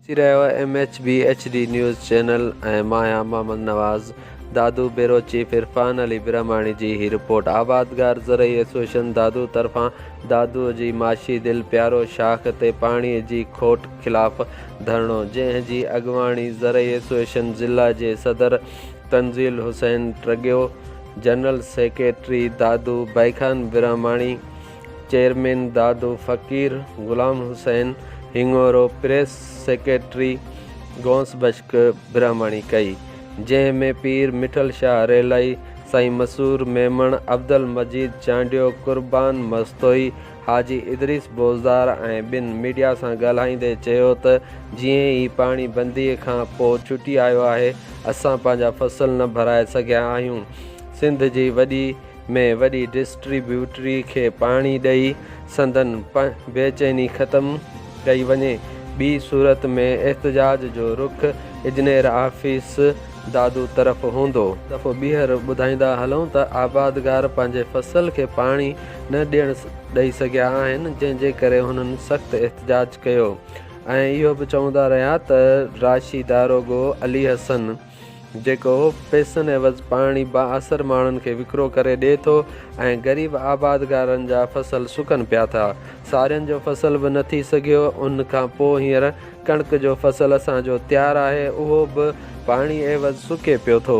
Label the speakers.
Speaker 1: ڏسي رهيا آهيو M H B H D news channel ۽ مان آهيان محمد نواز دادو بيرو چيف عرفان علي برهماڻي جي هي رپورٽ آبادگار زرعي ايسوسيئيشن دادو طرفان دادو جي معاشي دل پيارو شاخ تي پاڻي جي کوٽ خلاف ڌرڻو جنهن جي اڳواڻي زرعي ايسوسيئيشن ضلع جي صدر Tanzeel Hussain Tagio general secretary Dadu Baikhan Brahmani chairman Dadu Faqir Ghulam Hussain Hingoro, press secretary Ghaus Bakhsh Brahmani ڪئي، جنهن ۾ پير مٺل شاهه ريلائي، سائين مسرور ميمڻ، عبدالمجيد چانڊيو، قربان مستوئي، حاجي ادريس بوزدار ۽ ٻين ميڊيا سان ڳالهائيندي چيو ته جيئن ئي پاڻي بندي کان پو ڇٽي آيو آهي اسان پنهنجا فصل نه ڀرائي سگهيا آهيون سنڌ جي وڏي ۾ وڏي ڊسٽريبيوٽري کي پاڻي ڏئي سندن بيچيني ختم ڪئي وڃي، ٻي صورت ۾ احتجاج جو رخ اجنير آفيس دادو طرف هوندو. دفعو ٻيهر ٻڌائيندا هلون ته آبادگار پنهنجي فصل کي پاڻي نه ڏيڻ ڏئي سگهيا آهن جنهن جي ڪري هنن سخت احتجاج ڪيو ۽ اهو به چوندا رهيا ته راشي داروغو علي حسن جيڪو پئسن عيوض پاڻي بااثر ماڻهن کي وڪرو ڪري ڏئي ٿو ۽ غريب آبادگارن جا فصل سڪن پيا ٿا. سارين جو فصل به نه ٿي سگهيو ان کان پوء هينئر ڪڻڪ جو فصل اسان جو تيار آهي اهو به پاڻي عيوض سڪي پيو ٿو.